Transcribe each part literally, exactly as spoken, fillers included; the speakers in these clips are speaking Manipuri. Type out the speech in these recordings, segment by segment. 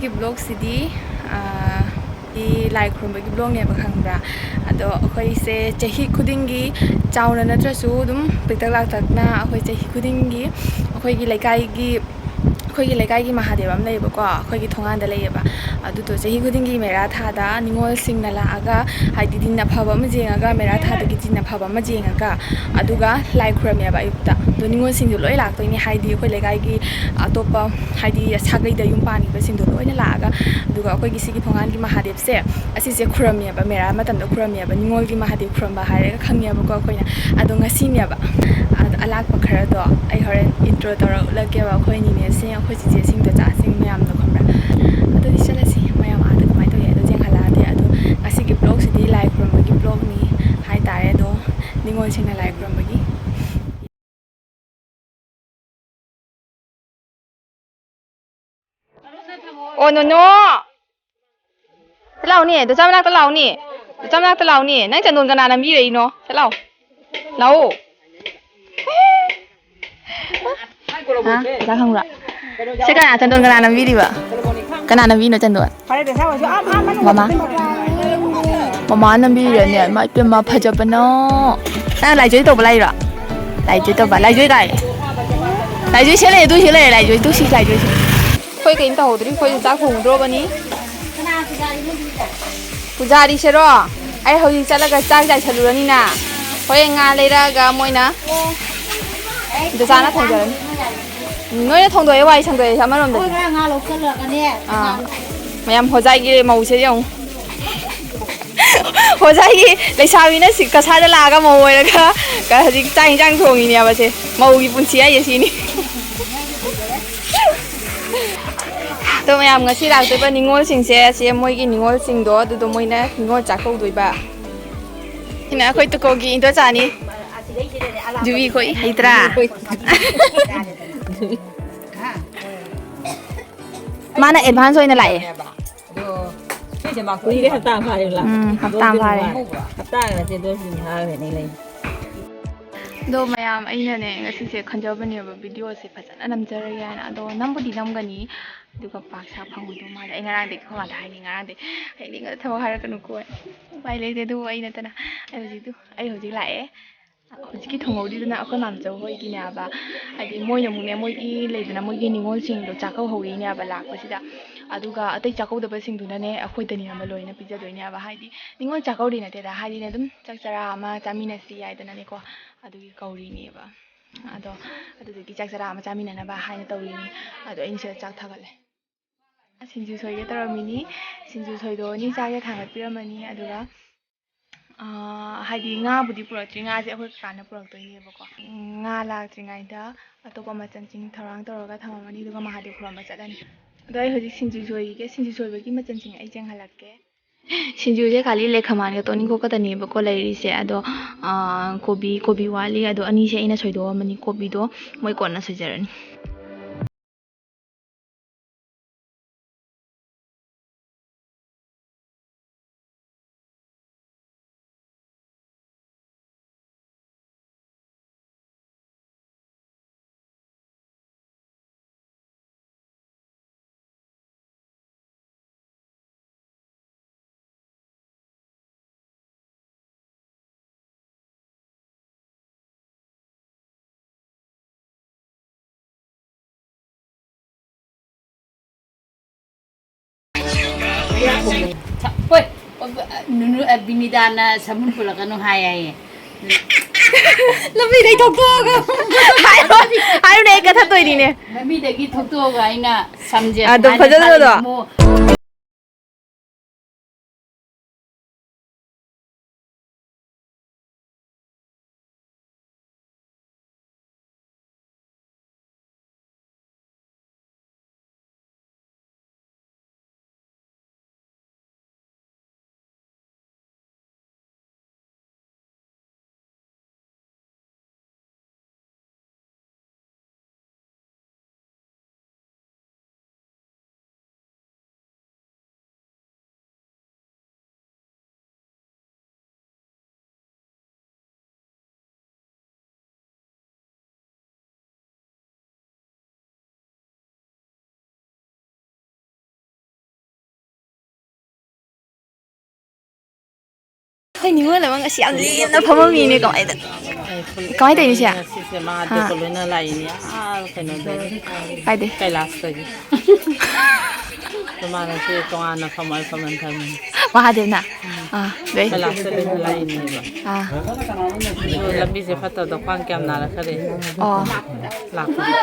ꯕ꯭ꯂꯣꯛꯁꯤꯗꯤ, ꯑꯥ, ꯗꯤ ꯂꯥꯏ ꯈꯨꯔꯨꯝꯕꯒꯤ ꯕ꯭ꯂꯣꯛꯅꯦꯕ, ꯈꯪꯕ꯭ꯔꯥ? ꯑꯗꯣ ꯑꯩꯈꯣꯏꯁꯦ ꯆꯍꯤ ꯈꯨꯗꯤꯡꯒꯤ, ꯆꯥꯎꯅ ꯅꯠꯇ꯭ꯔꯁꯨ ꯑꯗꯨꯝ ꯄꯤꯛꯇꯛ ꯂꯥꯛꯇꯛꯅ ꯑꯩꯈꯣꯏ ꯆꯍꯤ ꯈꯨꯗꯤꯡꯒꯤ ꯑꯩꯈꯣꯏꯒꯤ ꯂꯩꯀꯥꯏꯒꯤ, ꯑꯩꯈꯣꯏꯒꯤ ꯂꯩꯀꯥꯏꯒꯤ ꯃꯍꯥꯗꯦꯕ ꯑꯃ ꯂꯩꯌꯦꯕꯀꯣ, ꯑꯩꯈꯣꯏꯒꯤ ꯊꯣꯡꯒꯥꯟꯗ ꯂꯩꯌꯦꯕ꯫ ꯑꯗꯨꯗꯣ ꯆꯍꯤ ꯈꯨꯗꯤꯡꯒꯤ ꯃꯦꯔꯥ ꯊꯥꯗ ꯅꯤꯉꯣꯜꯁꯤꯡꯅ ꯂꯥꯛꯑꯒ, ꯍꯥꯏꯗꯤ ꯗꯤꯟ ꯑꯐꯕ ꯑꯃ ꯌꯦꯡꯉꯒ, ꯃꯦꯔꯥ ꯊꯥꯗꯒꯤ ꯗꯤꯟ ꯑꯐꯕ ꯑꯃ ꯌꯦꯡꯉꯒ, ꯑꯗꯨꯒ ꯂꯥꯏ ꯈꯨꯔꯝꯃꯦꯕ ꯑꯌꯨꯛꯇ꯫ ꯑꯗꯣ ꯅꯤꯉꯣꯜꯁꯤꯡꯁꯨ ꯂꯣꯏ ꯂꯥꯛꯇꯣꯏꯅꯤ, ꯍꯥꯏꯗꯤ ꯑꯩꯈꯣꯏ ꯂꯩꯀꯥꯏꯒꯤ ꯑꯇꯣꯞꯄ, ꯍꯥꯏꯗꯤ ꯁꯥꯒꯩꯗ ꯌꯨꯝ ꯄꯥꯟꯈꯤꯕꯁꯤꯡꯗꯣ ꯂꯣꯏꯅ ꯂꯥꯛꯑꯒ, ꯑꯗꯨꯒ ꯑꯩꯈꯣꯏꯒꯤ ꯁꯤꯒꯤ ꯊꯣꯡꯒꯥꯟꯒꯤ ꯃꯍꯥꯗꯦꯕꯁꯦ, ꯑꯁꯤꯁꯦ ꯈꯨꯔꯝꯃꯦꯕ, ꯃꯦꯔꯥ ꯃꯇꯝꯗ ꯈꯨꯔꯝꯃꯦꯕ, ꯅꯤꯉꯣꯜꯒꯤ ꯃꯍꯥꯗꯦꯕ ꯈꯨꯔꯝꯕ ꯍꯥꯏꯔꯒ ꯈꯪꯉꯦꯕꯀꯣ ꯑꯩꯈꯣꯏꯅ꯫ ꯑꯗꯣ ꯉꯁꯤꯅꯦꯕ, ꯑꯗ ꯑꯂꯥꯛꯄ ꯈꯔꯗꯣ ꯑꯩ ꯍꯣꯔꯦꯟ ꯏꯟꯇ꯭ꯔꯣ ꯇꯧꯔꯛꯂꯒꯦꯕ, ꯑꯩꯈꯣꯏ ꯅꯤꯅꯦꯁꯤꯡ, ꯑꯩꯈꯣꯏ ꯆꯤꯆꯦꯁꯤꯡ, ꯆꯆꯥꯁꯤꯡ ꯃꯌꯥꯝꯗꯣ, ꯈꯪꯕ꯭ꯔꯥ? ꯑꯗꯨꯗꯤ ꯆꯠꯂꯁꯤ, ꯃꯌꯥꯝ ꯑꯥꯗ ꯀꯃꯥꯏꯅ ꯇꯧꯒꯦ ꯑꯗꯣ ꯌꯦꯡꯍꯜꯂꯛꯑꯗꯤ꯫ ꯑꯗꯣ ꯉꯁꯤꯒꯤ ꯕ꯭ꯂꯣꯛꯁꯤꯗꯤ ꯂꯥꯏ ꯈꯨꯔꯨꯝꯕꯒꯤ ꯕ꯭ꯂꯣꯛꯅꯤ ꯍꯥꯏꯇꯥꯔꯦ꯫ ꯑꯗꯣ ꯅꯤꯉꯣꯜꯁꯤꯡꯅ ꯂꯥꯏ ꯈꯨꯔꯨꯝꯕꯒꯤ꯫ ꯑꯣ ꯅꯣꯅꯣ, ꯁꯤ ꯂꯥꯛꯑꯣꯅꯦ, ꯗꯣꯆꯥ ꯃꯅꯥꯛꯇ ꯂꯥꯛꯑꯣꯅꯦ, ꯗꯣꯆꯥ ꯃꯅꯥꯛꯇ ꯂꯥꯛꯑꯣꯅꯦ꯫ ꯅꯪ ꯆꯟꯗꯣꯟ ꯀꯅꯥ ꯅꯝꯕꯤꯔꯛꯏꯅꯣ? ꯁꯤ ꯂꯥꯛꯑꯣ, ꯂꯥꯛꯑꯣ꯫ ꯍꯥ? ꯗꯥ ꯈꯪꯕ꯭ꯔꯥ? ꯁꯤ ꯀꯅꯥ, ꯆꯟꯗꯣꯟ ꯀꯅꯥ ꯅꯝꯕꯤꯔꯤꯕ? ꯀꯅꯥ ꯅꯝꯕꯤꯅꯣ ꯆꯟꯗꯣꯟ? ꯃꯃꯥ? ꯃꯃꯥ ꯅꯝꯕꯤꯔꯅꯦ꯫ ꯏꯃꯥ ꯏꯄꯦꯝꯃ ꯐꯖꯕꯅ꯫ ꯅꯪ ꯂꯥꯏꯖꯣꯏ ꯇꯧꯕ ꯂꯥꯛꯏꯔꯣ? ꯂꯥꯏꯖꯣꯏ ꯇꯧꯕ꯫ ꯂꯥꯏꯖꯣꯏ ꯀꯥꯏ? ꯂꯥꯏꯖꯣꯏ ꯁꯤ ꯂꯩꯔꯦ, ꯑꯗꯨ ꯁꯤ ꯂꯩꯔꯦ, ꯂꯥꯏꯖꯣꯏ, ꯇꯨ ꯁꯤ ꯂꯥꯏꯖꯣꯏ ꯁꯤ꯫ ꯑꯩꯈꯣꯏ ꯀꯩꯝ ꯇꯧꯍꯧꯗ꯭ꯔꯤ, ꯑꯩꯈꯣꯏꯁꯨ ꯆꯥꯛ ꯊꯣꯡꯗ꯭ꯔꯣꯕꯅꯤ꯫ ꯄꯨꯖꯥꯔꯤꯁꯦꯔꯣ? ꯑꯩ ꯍꯧꯖꯤꯛ ꯆꯠꯂꯒ ꯆꯥꯛ ꯆꯥꯏꯁꯜꯂꯨꯔꯅꯤꯅ꯫ ꯍꯣꯔꯦꯟ ꯉꯥ ꯂꯩꯔꯛꯑꯒ ꯃꯣꯏꯅ ꯗꯨꯀꯥꯟꯗ ꯊꯣꯡꯖꯔꯅꯤ꯫ ꯅꯣꯏꯅ ꯊꯣꯡꯗꯣꯛꯑꯦ, ꯋꯥꯏ ꯁꯪꯗꯣꯛꯑꯦ ꯑꯃꯔꯣꯝꯗꯗꯤ꯫ ꯑꯩꯈꯣꯏ ꯈꯔ ꯉꯥ ꯂꯧꯁꯜꯂꯒꯅꯦ꯫ ꯑꯥ꯫ ꯃꯌꯥꯝ ꯍꯣꯖꯥꯏꯒꯤ ꯃꯧꯁꯦ ꯌꯦꯡꯉꯨ꯫ ꯍꯣꯖꯥꯏꯒꯤ ꯂꯩꯁꯥꯕꯤꯅ ꯁꯤ-, ꯀꯁꯥꯗ ꯂꯥꯛꯑꯒ ꯃꯧ ꯑꯣꯏꯔꯒ ꯀ-, ꯍꯧꯖꯤꯛ ꯆꯥꯛ ꯏꯟꯖꯥꯡ ꯊꯣꯡꯉꯤꯅꯦꯕꯁꯦ꯫ ꯃꯧꯒꯤ ꯄꯨꯟꯁꯤ ꯍꯥꯏꯁꯦ ꯁꯤꯅꯤ꯫ ꯑꯗꯣ ꯃꯌꯥꯝ ꯉꯁꯤ ꯂꯥꯛꯇꯣꯏꯕ ꯅꯤꯉꯣꯜꯁꯤꯡꯁꯦ, ꯑꯁꯤ ꯃꯣꯏꯒꯤ ꯅꯤꯉꯣꯜꯁꯤꯡꯗꯣ, ꯑꯗꯨꯗꯣ ꯃꯣꯏꯅ ꯅꯤꯉꯣꯜ ꯆꯥꯛꯀꯧꯗꯣꯏꯕ꯫ ꯁꯤꯅ ꯑꯩꯈꯣꯏ ꯇꯨꯀꯣꯒꯤ ꯏꯟꯗꯣꯆꯥꯅꯤ꯫ ꯖꯨꯕꯤ ꯈꯣꯏ ꯍꯩꯇ꯭ꯔꯥ? ꯃꯥꯅ ꯑꯦꯗꯚꯥꯟꯁ ꯑꯣꯏꯅ ꯂꯥꯛꯑꯦ꯫ ꯑꯗꯣ ꯁꯤꯁꯦ ꯃꯥ ꯀꯨꯏꯔꯦ, ꯍꯞꯇꯥ ꯑꯃ ꯐꯥꯔꯦ ꯂꯥꯛꯄ꯫ ꯎꯝ, ꯍꯞꯇꯥ ꯑꯃ ꯐꯥꯔꯦ꯫ ꯍꯞꯇꯥ ꯑꯃ ꯅꯠꯇꯦ, ꯗꯣꯁ ꯗꯤꯟ ꯐꯥꯔꯒꯅꯤ ꯂꯩ꯫ ꯑꯗꯣ ꯃꯌꯥꯝ, ꯑꯩꯅꯅꯦ ꯉꯁꯤꯁꯦ ꯈꯟꯖꯕꯅꯦꯕ ꯚꯤꯗꯤꯑꯣꯁꯦ ꯐꯖꯅ ꯅꯝꯖꯔꯒꯦ ꯍꯥꯏꯅ꯫ ꯑꯗꯣ ꯅꯝꯕꯨꯗꯤ ꯅꯝꯒꯅꯤ, ꯑꯗꯨꯒ ꯄꯥꯛ ꯁꯥ ꯐꯪꯉꯣꯏꯗꯧ ꯃꯥꯜꯂꯦ꯫ ꯑꯩ ꯉꯔꯥꯡꯗꯒꯤ ꯑꯩꯈꯣꯏ ꯃꯥꯗ ꯍꯥꯏꯅꯤ, ꯉꯔꯥꯡꯗꯒꯤ ꯍꯌꯦꯡ ꯅꯤꯡꯉꯣꯜ ꯊꯕꯛ ꯍꯥꯏꯔꯛꯀꯅꯨꯀꯣ꯫ ꯎꯄꯥꯏ ꯂꯩꯇꯦ꯫ ꯑꯗꯨꯕꯨ ꯑꯩ ꯅꯠꯇꯅ꯫ ꯑꯩ ꯍꯧꯖꯤꯛꯇꯨ ꯑꯩ ꯍꯧꯖꯤꯛ ꯂꯥꯛꯑꯦ꯫ ꯍꯧꯖꯤꯛꯀꯤ ꯊꯣꯡꯍꯧꯔꯤꯗꯨꯅ ꯑꯩꯈꯣꯏ ꯃꯥꯝꯆꯧ ꯍꯣꯏꯒꯤꯅꯦꯕ꯫ ꯍꯥꯏꯗꯤ ꯃꯣꯏꯅ ꯑꯃꯨꯛꯅꯦ, ꯃꯣꯏꯒꯤ ꯂꯩꯗꯅ, ꯃꯣꯏꯒꯤ ꯅꯤꯉꯣꯜꯁꯤꯡꯗꯣ ꯆꯥꯛꯀꯧꯍꯧꯔꯤꯅꯦꯕ ꯂꯥꯛꯄꯁꯤꯗ꯫ ꯑꯗꯨꯒ ꯑꯇꯩ ꯆꯥꯛꯀꯧꯗꯕꯁꯤꯡꯗꯨꯅꯅꯦ ꯑꯩꯈꯣꯏꯗꯅꯦꯕ ꯂꯣꯏꯅ ꯄꯤꯖꯗꯣꯏꯅꯦꯕ꯫ ꯍꯥꯏꯗꯤ ꯅꯤꯉꯣꯜ ꯆꯥꯛꯀꯧꯔꯤ ꯅꯠꯇꯦꯗ, ꯍꯥꯏꯗꯤꯅꯦ ꯑꯗꯨꯝ ꯆꯥꯛ ꯆꯔꯥ ꯑꯃ ꯆꯥꯃꯤꯟꯅꯁꯤ ꯍꯥꯏꯗꯅꯅꯦꯀꯣ, ꯑꯗꯨꯒꯤ ꯀꯧꯔꯤꯅꯦꯕ꯫ ꯑꯗꯣ ꯑꯗꯨꯗꯨꯒꯤ ꯆꯥꯛ ꯆꯔꯥ ꯑꯃ ꯆꯥꯃꯤꯟꯅꯅꯕ ꯍꯥꯏꯅ ꯇꯧꯔꯤꯅꯤ꯫ ꯑꯗꯣ ꯑꯩꯅ ꯁꯤꯗ ꯆꯥꯛ ꯊꯥꯒꯠꯂꯦ꯫ ꯁꯤꯡꯖꯨ ꯁꯣꯏꯒꯦ ꯇꯧꯔꯝꯃꯤꯅꯤ꯫ ꯁꯤꯡꯖꯨ ꯁꯣꯏꯗꯣꯛꯑꯅꯤ, ꯆꯥꯛꯁꯦ ꯊꯥꯡꯒꯠꯄꯤꯔꯝꯃꯅꯤ꯫ ꯑꯗꯨꯒ ꯑꯥ, ꯍꯥꯏꯗꯤ ꯉꯥꯕꯨꯗꯤ ꯄꯨꯔꯛꯇ꯭ꯔꯤ, ꯉꯥꯁꯦ ꯑꯩꯈꯣꯏ ꯀꯀꯥꯅ ꯄꯨꯔꯛꯇꯣꯏꯅꯦꯕꯀꯣ꯫ ꯎꯝ, ꯉꯥ ꯂꯥꯛꯇ꯭ꯔꯤꯉꯩꯗ ꯑꯇꯣꯞꯄ ꯃꯆꯜꯁꯤꯡ ꯊꯧꯔꯥꯡ ꯇꯧꯔꯒ ꯊꯝꯃꯝꯃꯅꯤ, ꯑꯗꯨꯒ ꯃꯍꯥꯗꯦꯕ ꯈꯨꯔꯨꯝꯕ ꯆꯠꯂꯅꯤ꯫ ꯑꯗꯣ ꯑꯩ ꯍꯧꯖꯤꯛ ꯁꯤꯡꯖꯨ ꯁꯣꯏꯈꯤꯒꯦ, ꯁꯤꯡꯖꯨ ꯁꯣꯏꯕꯒꯤ ꯃꯆꯜꯁꯤꯡ ꯑꯩ ꯌꯦꯡꯍꯜꯂꯛꯀꯦ꯫ ꯁꯤꯡꯖꯨꯁꯦ ꯈꯥꯂꯤ ꯂꯩꯈꯃꯥꯟꯒ ꯇꯣꯅꯤꯡꯈꯣꯛ ꯈꯛꯇꯅꯦꯕꯀꯣ ꯂꯩꯔꯤꯁꯦ꯫ ꯑꯗꯣ, ꯑꯥ, ꯀꯣꯕꯤ, ꯀꯣꯕꯤ ꯋꯥꯠꯂꯤ, ꯑꯗꯣ ꯑꯅꯤꯁꯦ ꯑꯩꯅ ꯁꯣꯏꯗꯣꯛꯑꯝꯃꯅꯤ, ꯀꯣꯕꯤꯗꯣ ꯃꯣꯏ ꯀꯣꯟꯅ ꯁꯣꯏꯖꯔꯅꯤ꯫ ꯍꯣꯏ꯫ ꯅꯨꯅꯨ, ꯑ, ꯕꯤꯅꯤꯗꯥꯅ ꯁꯥꯃꯨꯟ ꯄꯨꯔꯛꯀꯅꯨ ꯍꯥꯏ ꯍꯥꯏꯌꯦ꯫ ꯂꯝꯕꯤꯗꯩ ꯊꯣꯛꯇꯣꯛꯑꯒ꯫ ꯍꯥꯏꯔꯨꯅꯦ, ꯑꯩ ꯀꯊꯠꯇꯣꯏꯅꯤꯅꯦ꯫ ꯂꯝꯕꯤꯗꯒꯤ ꯊꯣꯛꯇꯣꯛꯑꯒ ꯑꯩꯅ ꯁꯝꯁꯦ ꯑꯗꯣ ꯁꯨꯃꯥꯏꯅ ꯐꯖꯗ꯭ꯔꯣ ꯑꯗꯣ? ꯊꯥꯔꯤꯃꯣ꯫ ꯑꯩꯈꯣꯏ ꯅꯤꯉꯣꯜ ꯑꯃ ꯉꯁꯤ ꯌꯥꯝ ꯂꯦꯝꯅ ꯐꯝꯃꯝꯃꯤꯅꯦ꯫ ꯀꯃꯥꯏꯅ ꯇꯧ-, ꯀꯃꯥꯏꯅ ꯇꯧꯔꯤꯅꯣ ꯁꯦ? ꯉꯁꯤꯁꯦ ꯃꯍꯥꯗꯦꯕꯀ ꯑꯥ꯫ ꯂꯣꯏꯅ ꯂꯥꯛꯏꯅꯦ, ꯑꯥ, ꯀꯩꯅꯣꯗꯒꯤ, ꯀꯥꯏꯗꯩ? ꯀꯩꯂꯥꯁꯇꯒꯤ꯫ ꯑꯗꯣ ꯃꯥꯅ ꯁꯤ ꯇꯣꯉꯥꯟꯅ ꯐꯝꯃꯣ, ꯑꯩ ꯐꯝꯍꯟ ꯊꯝꯃꯤꯅꯦ꯫ ꯃꯍꯥꯗꯦꯕꯅ? ꯎꯝ꯫ ꯑꯥ, ꯑꯗꯩ? ꯀꯩꯂꯥꯁꯇ ꯂꯣꯏꯅ ꯂꯥꯛꯏꯅꯦꯕ꯫ ꯑꯥ꯫ ꯑꯗꯣ ꯂꯝꯕꯤꯁꯦ ꯐꯠꯇꯕꯗ ꯈ꯭ꯋꯥꯡ ꯀꯌꯥꯝ ꯅꯥꯔꯛꯈꯔꯦ꯫ ꯑꯣ꯫ ꯂꯥꯛꯄꯗ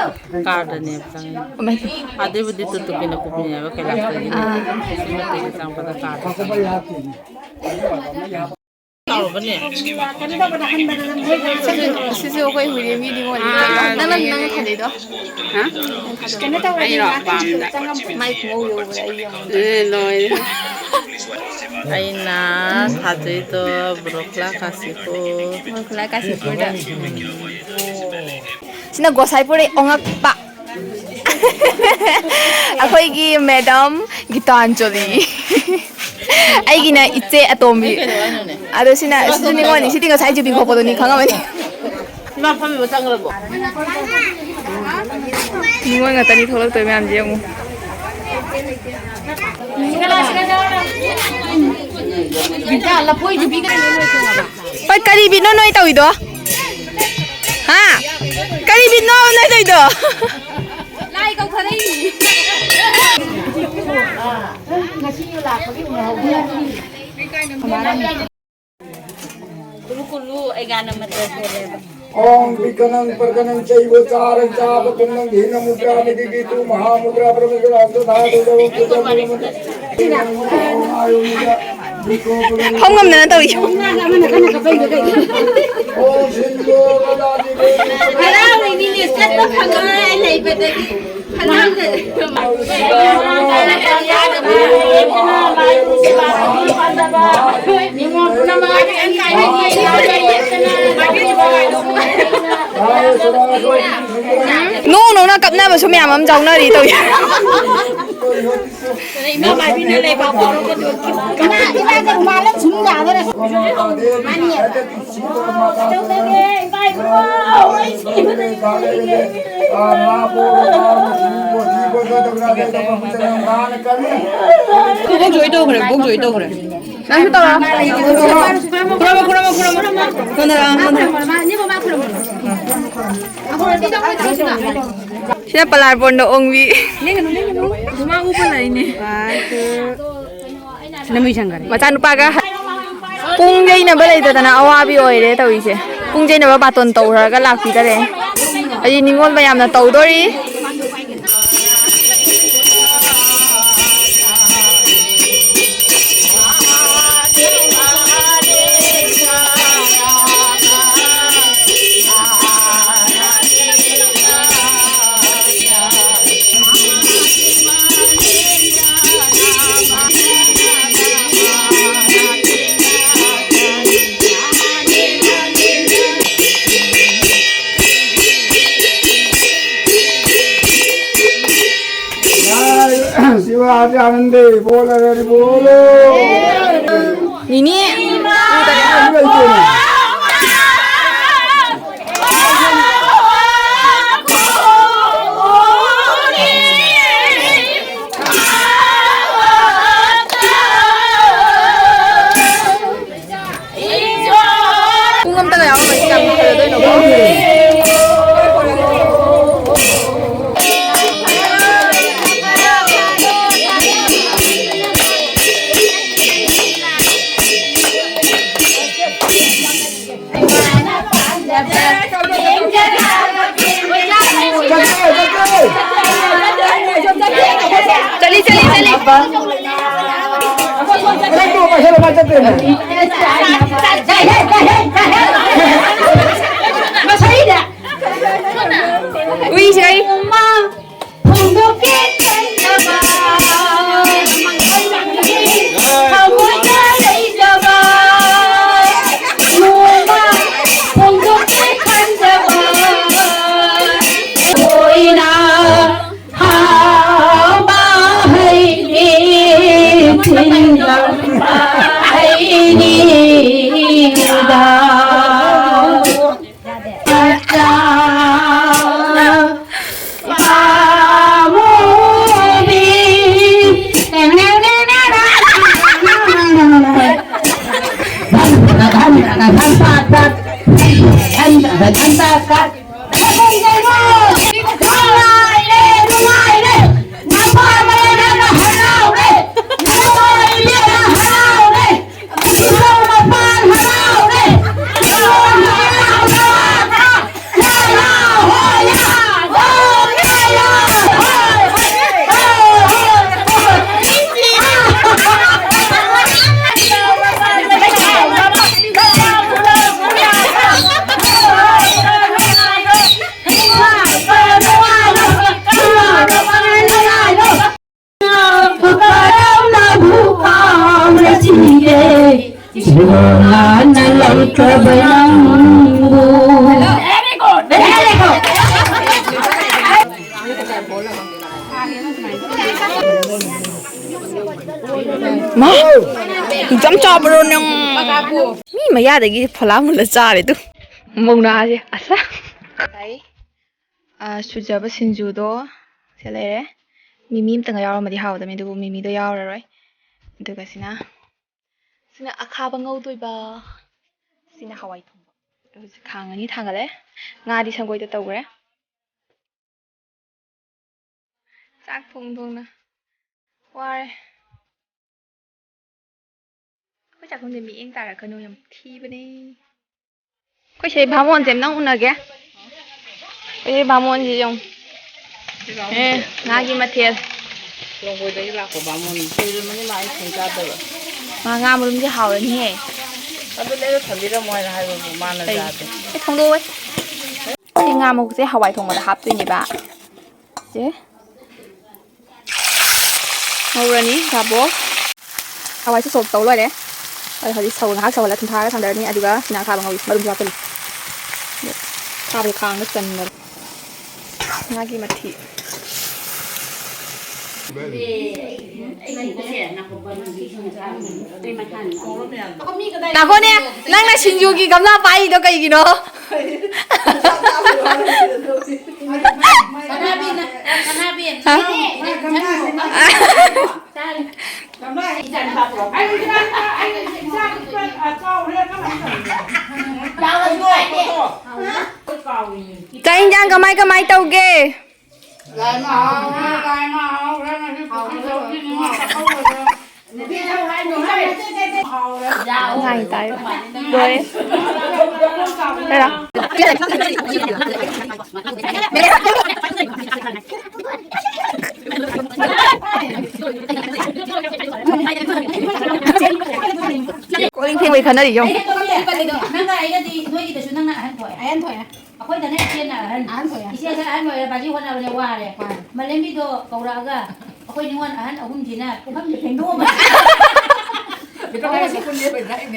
ꯀꯥꯔꯗꯅꯦꯕ ꯆꯪꯉꯤꯅꯦ꯫ ꯏꯃꯥꯏ꯫ ꯑꯗꯩꯕꯨꯗꯤ ꯇꯨꯇꯨꯄꯤꯅ ꯄꯨꯕꯤꯅꯦꯕ ꯀꯩꯂꯥꯁꯇꯒꯤ꯫ ꯑꯥ꯫ ꯁꯤ ꯅꯠꯇꯦ, ꯆꯪꯉꯛꯄꯗ ꯀꯥꯔꯗ ꯆꯪꯉꯤꯅꯦ꯫ ꯁꯤꯁꯨ, ꯁꯤꯁꯨ ꯑꯩꯈꯣꯏ ꯍꯨꯏꯔꯦꯟꯒꯤ ꯅꯤꯉꯣꯜꯅꯤ꯫ ꯑꯥ, ꯅꯪꯅ, ꯅꯪꯅ ꯊꯥꯗꯣꯏꯗꯣ? ꯍꯥ? ꯅꯪ ꯊꯥꯗꯣꯏꯗꯣ? ꯑꯩꯔꯣ? ꯄꯥꯝꯗ꯫ ꯃꯥꯏ ꯈꯨꯉꯧ ꯌꯧꯕꯗ ꯑꯩ ꯌꯦꯡꯉꯣ꯫ ꯑꯦ, ꯂꯣꯏꯔꯦ꯫ ꯑꯩꯅ ꯊꯥꯗꯣꯏꯗꯣ ꯕ꯭ꯔꯣꯀ꯭ꯂꯥ ꯀꯥꯁꯤꯄꯨꯔ꯫ ꯕ꯭ꯔꯣꯀ꯭ꯂꯥ ꯀꯥꯁꯤꯄꯨꯔꯗ꯫ ꯁꯤꯅ ꯒꯣꯁꯥꯏꯄꯨꯔꯗꯩ ꯑꯣꯉꯛꯄ꯫ ꯑꯩꯈꯣꯏꯒꯤ ꯃꯦꯗꯥꯝ ꯒꯤꯇꯥꯟꯖꯂꯤ꯫ ꯑꯩꯒꯤꯅ ꯏꯆꯦ ꯑꯇꯣꯝꯕꯤ꯫ ꯑꯗꯣ ꯁꯤꯅ, ꯁꯤꯁꯨ ꯅꯤꯉꯣꯜꯅꯤ꯫ ꯁꯤꯗꯤ ꯉꯁꯥꯏ ꯖꯤꯕꯤ ꯈꯣꯛꯄꯗꯨꯅꯤ, ꯈꯪꯉꯝꯃꯅꯤ꯫ ꯏꯃꯥ ꯐꯝꯃꯤꯕ ꯆꯪꯈ꯭ꯔꯕꯣ? ꯅꯤꯉꯣꯜ ꯉꯥꯛꯇꯅꯤ ꯊꯣꯛꯂꯛꯇꯣꯏ ꯃꯌꯥꯝꯁꯦ ꯌꯦꯡꯉꯨ꯫ ꯂꯐꯣꯏꯁꯨ ꯄꯤꯒꯗꯕꯅꯤ ꯅꯣꯏ ꯊꯣꯡꯉꯒ꯫ ꯍꯣꯏ, ꯀꯔꯤ ꯕꯤꯠꯅꯣ ꯅꯣꯏ ꯇꯧꯔꯤꯗꯣ? ꯍꯥ? ꯀꯔꯤ ꯕꯤꯠꯅꯣ ꯅꯣꯏ ꯇꯧꯔꯤꯗꯣ? ꯂꯥꯏ ꯀꯧꯊꯔꯛꯏꯅꯤ꯫ ꯉꯁꯤ ꯂꯥꯛꯄꯒꯤ ꯎꯅꯍꯧꯗꯦ꯫ ꯀꯨꯂꯨ ꯀꯨꯂꯨ ꯑꯩꯒꯥꯅ ꯃꯇꯔ ꯁꯣꯜꯂꯦꯕ꯫ ॐ विकनं प्रकनं चैव चारं चापकं गीनं मुद्रां निगदितु महामुद्रा परमेश्वराय ददातु देवं पूजां फलमति। ꯐꯝ ꯉꯝꯗꯅ ꯇꯧꯏ꯫ ॐ सिन्दूरराजि देवी ꯍꯔꯥꯎꯔꯤꯅꯤꯅꯦ, ꯆꯠꯄ ꯐꯪꯉꯔꯣꯏ ꯂꯩꯕꯗꯒꯤ꯫ ꯅꯣꯡ ꯅꯣꯡꯅ ꯀꯞꯅꯕꯁꯨ ꯃꯌꯥꯝ ꯑꯃ ꯌꯥꯎꯅꯔꯤ ꯇꯧꯏ꯫ ꯏꯃꯥ ꯃꯥꯏꯕꯤꯅ ꯂꯩꯕꯥꯛ ꯐꯥꯎꯔꯒ ꯏꯃꯥ, ꯏꯃꯥꯁꯦ ꯔꯨꯃꯥꯜ ꯑꯃ ꯁꯨꯝ ꯌꯥꯗꯣꯔꯦ꯫ ꯃꯥꯅꯤ꯫ ꯏꯕꯣꯛ ꯖꯣꯏ ꯇꯧꯈ꯭ꯔꯦ, ꯏꯕꯣꯛ ꯖꯣꯏ ꯇꯧꯈ꯭ꯔꯦ꯫ ꯅꯪꯁꯨ ꯇꯧꯔꯣ꯫ ꯈꯨꯔꯨꯝꯃꯣ, ꯈꯨꯔꯨꯝꯃꯣ, ꯈꯨꯔꯨꯝꯃꯣ꯫ ꯅꯣꯟꯊꯔꯛꯑꯣ, ꯅꯣꯟꯊꯔꯛꯑꯣ꯫ ꯁꯤꯅ ꯄꯂꯥꯔꯄꯣꯟꯗ ꯑꯣꯡꯕꯤ꯫ ꯃꯥ ꯎꯕ ꯂꯩꯅꯦ꯫ ꯃꯆꯥꯅꯨꯄꯥꯒ ꯄꯨꯡ ꯌꯩꯅꯕ ꯂꯩꯇꯗꯅ ꯑꯋꯥꯕꯤ ꯑꯣꯏꯔꯦ ꯇꯧꯔꯤꯁꯦ꯫ ꯄꯨꯡ ꯌꯩꯅꯕ ꯕꯥꯇꯣꯟ ꯇꯧꯈ꯭ꯔꯒ ꯂꯥꯛꯄꯤꯗꯔꯦ꯫ ꯑꯩ ꯅꯤꯉꯣꯜ ꯃꯌꯥꯝꯅ ꯇꯧꯗꯣꯔꯤ꯫ जय शिव आदि आनंदे बोल हरि बोलो। ꯅꯤꯅꯦ꯫ ꯄꯨꯡ ꯑꯝꯇꯒ ꯌꯥꯎꯔꯝꯃꯗꯤ ꯀꯌꯥꯝ ꯐꯖꯗꯣꯏꯅꯣꯀꯣ꯫ चली, चली, चली। ꯎꯏꯁꯦ ꯑꯩ꯫ ꯁꯟꯇꯥ ꯇꯠ, ꯁꯟ-, ꯁꯟ-, ꯁꯟꯇꯥ ꯇꯠ꯫ ꯅꯨꯡꯉꯥꯏꯔꯦ, ꯅꯨꯡꯉꯥꯏꯔꯦ, ꯅꯨꯡꯉꯥꯏꯔꯦ꯫ ꯃꯄꯥ ꯃꯌꯥꯝꯅ ꯍꯔꯥꯎꯔꯦ, ꯃꯄꯥ ꯏꯕꯦꯝꯃ ꯍꯔꯥꯎꯔꯦ, ꯏꯁꯣꯔ ꯃꯄꯥꯟ ꯍꯔꯥꯎꯔꯦ, ꯏꯁꯣꯔ ꯃꯄꯥꯟ ꯍꯔꯥꯎꯔꯦ꯫ ꯀꯔꯝꯅꯕꯨ ꯀꯥꯎꯔꯁꯤꯒꯦ, ꯏꯕꯣꯛꯅ ꯂꯩꯇ꯭ꯔꯕ ꯅꯪꯕꯨ꯫ Very good, very good. ꯃꯥ, ꯑꯗꯨꯛ ꯌꯥꯝ ꯆꯥꯎꯕ꯭ꯔꯣ ꯅꯪ? ꯃꯤ ꯃꯌꯥꯗꯒꯤ ꯐꯣꯂꯥ ꯃꯨꯜꯂ ꯆꯥꯔꯦ ꯇꯨ꯫ ꯃꯧꯅꯥꯁꯦ, ꯑꯁ꯫ ꯑꯥ, ꯁꯨꯖꯕ ꯁꯤꯡꯖꯨꯗꯣ ꯁꯤ ꯂꯩꯔꯦ꯫ ꯃꯤꯃꯤ ꯑꯝꯇꯪꯒ ꯌꯥꯎꯔꯝꯃꯗꯤ ꯍꯥꯎꯗꯕꯅꯤ, ꯑꯗꯨꯕꯨ ꯃꯤꯃꯤꯗꯣ ꯌꯥꯎꯔꯔꯣꯏ꯫ ꯑꯗꯨꯒ ꯁꯤꯅ, ꯁꯤꯅ ꯑꯈꯥꯕ ꯉꯧꯗꯣꯏꯕ꯫ ꯁꯤꯅ ꯍꯋꯥꯏ ꯊꯣꯡꯕ꯫ ꯍꯧꯖꯤꯛ ꯈꯥꯡ ꯑꯅꯤ ꯊꯥꯡꯒꯠꯂꯦ꯫ ꯉꯥꯗꯤ ꯁꯪꯒꯣꯏꯗ ꯇꯧꯈ꯭ꯔꯦ꯫ ꯆꯥꯛ ꯊꯣꯡ ꯊꯣꯡꯅ ꯋꯥꯔꯦ꯫ ꯑꯩꯈꯣꯏ ꯆꯥꯛꯈꯨꯝꯁꯦ ꯃꯤꯠꯌꯦꯡ ꯇꯥꯔꯛꯀꯅꯨ, ꯌꯥꯝ ꯊꯤꯕꯅꯦ꯫ ꯑꯩꯈꯣꯏ ꯁꯤ ꯚꯥꯃꯣꯟꯁꯦ ꯑꯝꯇꯪ ꯎꯅꯒꯦ꯫ ꯑꯩꯈꯣꯏ ꯚꯥꯃꯣꯟꯁꯤ ꯌꯦꯡꯉꯨ꯫ ꯑꯦ, ꯉꯥꯒꯤ ꯃꯊꯦꯜ꯫ ꯂꯣꯡꯒꯣꯏꯗꯒꯤ ꯂꯥꯛꯄ ꯕꯥꯃꯣꯟ ꯀꯨꯏꯔꯕꯅꯤ ꯃꯥ ꯑꯩ ꯊꯣꯡ ꯆꯥꯗꯕ꯫ ꯃꯥ ꯉꯥ ꯃꯔꯨꯝꯁꯦ ꯍꯥꯎꯔꯅꯤꯍꯦ꯫ ꯑꯗꯨ ꯂꯩꯔ ꯊꯝꯕꯤꯔꯝꯃꯣ ꯍꯥꯏꯅ ꯍꯥꯏꯕꯕꯨ ꯃꯥꯅ ꯀꯩ? ꯆꯥꯗꯦ꯫ ꯑꯩ ꯊꯣꯡꯗꯣꯛꯑꯣꯏ꯫ ꯁꯤ ꯉꯥ ꯃꯀꯣꯛꯁꯦ ꯍꯋꯥꯏ ꯊꯣꯡꯕꯗ ꯍꯥꯞꯇꯣꯏꯅꯦꯕ꯫ ꯁꯦ꯫ ꯉꯧꯔꯅꯤ, ꯉꯥꯕꯣ꯫ ꯍꯋꯥꯏꯁꯦ ꯁꯣꯛ ꯇꯧ ꯂꯣꯏꯔꯦ꯫ ꯑꯗꯣ ꯍꯧꯖꯤꯛ ꯁꯧ-, ꯉꯥꯏꯍꯥꯛ ꯁꯧꯍꯜꯂ ꯊꯨꯝ ꯊꯥꯛꯑꯒ ꯊꯝꯗꯔꯅꯤ꯫ ꯑꯗꯨꯒ ꯁꯤꯅ ꯑꯈꯥꯕ ꯉꯧꯔꯤ, ꯃꯔꯨꯝꯁꯨ ꯍꯥꯞꯆꯤꯜꯂꯤ꯫ ꯑꯗꯣ ꯑꯈꯥꯕꯁꯦ ꯈꯥꯡꯗ ꯆꯟꯕ꯫ ꯉꯥꯒꯤ ꯃꯊꯤ꯫ ꯉꯥꯏꯈꯣꯅꯦ, ꯅꯪꯅ ꯁꯤꯡꯖꯨꯒꯤ ꯒꯝꯂꯥ ꯄꯥꯏꯔꯤꯗꯣ ꯀꯩꯒꯤꯅꯣ? ꯁꯅꯥꯕꯤꯅ, ꯁꯅꯥꯕꯤ, ꯍꯥ? ꯅꯪ ꯏꯆꯥ ꯅꯨꯄꯥ ꯄꯨꯔꯛꯑꯣ꯫ ꯀꯃꯥꯏ ꯀꯃꯥꯏ ꯇꯧꯒꯦ? ꯂꯥꯏꯃ ꯍꯥꯎꯔꯦ, ꯂꯥꯏꯃ ꯍꯥꯎꯔꯦ, ꯉꯁꯤ ꯄꯨꯈ꯭ꯔꯤ ꯆꯧꯁꯤꯅꯤ, ꯉꯥ ꯑꯀꯧꯕꯗꯣ꯫ ꯉꯥꯏ ꯇꯥꯏ꯫ ꯂꯣꯏꯔꯦ꯫ ꯂꯣꯏꯔꯦ꯫ ꯀꯣꯜ ꯂꯤꯛ ꯐꯦꯡꯕꯩ ꯈꯟꯅꯔꯤ ꯌꯦꯡꯉꯨ꯫ ꯅꯪꯒ ꯑꯩꯒꯗꯤ ꯅꯣꯏꯒꯤꯗꯁꯨ ꯅꯪꯅ ꯑꯍꯟ ꯊꯣꯛꯑꯦ꯫ ꯑꯍꯟ ꯊꯣꯛꯑꯦ꯫ ꯑꯩꯈꯣꯏꯗꯅ ꯏꯆꯦꯅ ꯑꯍꯟ꯫ ꯑꯍꯟ ꯊꯣꯛꯑꯦ꯫ ꯏꯆꯦꯁꯦ ꯑꯍꯟ ꯑꯣꯏꯔꯦ, ꯕꯥꯖꯤ ꯍꯣꯠꯅꯕꯅꯦ ꯋꯥꯔꯦ꯫ ꯋꯥꯔꯦ꯫ ꯃꯂꯦꯝꯕꯤꯗꯣ ꯀꯧꯔꯛꯑꯒ ꯑꯩꯈꯣꯏ ꯅꯤꯉꯣꯜ ꯑꯍꯟ ꯑꯍꯨꯝꯁꯤꯅ ꯄꯨꯈꯝꯁꯦ ꯐꯦꯡꯗꯣꯛꯑꯝꯃꯦ꯫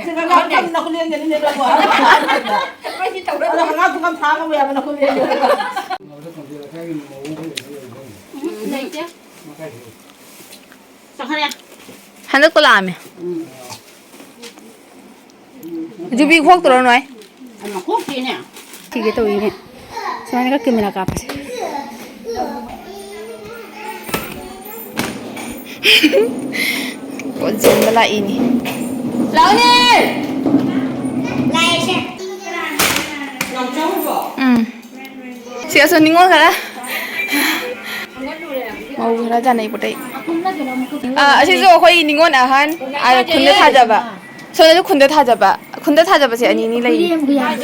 ꯁꯤꯗ ꯅꯪ ꯅꯈꯨꯠ ꯂꯦꯡꯒꯅꯤꯅꯦ ꯅꯪꯕꯨ꯫ ꯑꯩꯈꯣꯏꯗꯤ ꯇꯧꯔꯔꯣꯏ꯫ ꯑꯗꯣ ꯍꯪꯒꯥꯝ ꯄꯨꯈꯝ ꯊꯥꯡ ꯑꯃ ꯌꯥꯕ ꯅꯈꯨꯠ ꯂꯦꯡꯒꯅꯤ꯫ ꯂꯩꯇꯦ꯫ ꯆꯠꯈ꯭ꯔꯦ꯫ ꯍꯟꯗꯛ ꯄꯨꯂꯥꯛꯑꯝꯃꯦ꯫ ꯎꯝ꯫ ꯌꯨꯕꯤ ꯈꯣꯛꯇ꯭ꯔꯣ ꯅꯣꯏ? ꯑꯃ ꯈꯣꯛꯇꯦꯅꯦ꯫ ꯊꯤꯒꯦ ꯇꯧꯔꯤꯅꯦ꯫ ꯁꯨꯃꯥꯏꯅꯒ ꯀꯦꯃꯦꯔꯥ ꯀꯥꯞꯄꯁꯦ꯫ ꯄꯣꯠ ꯆꯦꯟꯕ ꯂꯥꯛꯏꯅꯤ꯫ ꯂꯥꯛꯑꯣꯅꯦ! ꯂꯥꯛꯑꯦꯁꯦ꯫ ꯎꯝ꯫ ꯁꯤꯗꯁꯨ ꯅꯤꯉꯣꯜ ꯈꯔ꯫ ꯃꯧ ꯈꯔ ꯆꯥꯅꯩ ꯄꯣꯠ ꯑꯩ꯫ ꯑꯥ, ꯑꯁꯤꯁꯨ ꯑꯩꯈꯣꯏ ꯅꯤꯉꯣꯜ ꯑꯍꯟ, ꯑꯥ, ꯈꯨꯟꯗ ꯊꯥꯖꯕ꯫ ꯁꯣꯝꯗꯁꯨ ꯈꯨꯟꯗ ꯊꯥꯖꯕ꯫ ꯈꯨꯟꯗ ꯊꯥꯖꯕꯁꯦ ꯑꯅꯤꯅꯤ ꯂꯩꯔꯤ꯫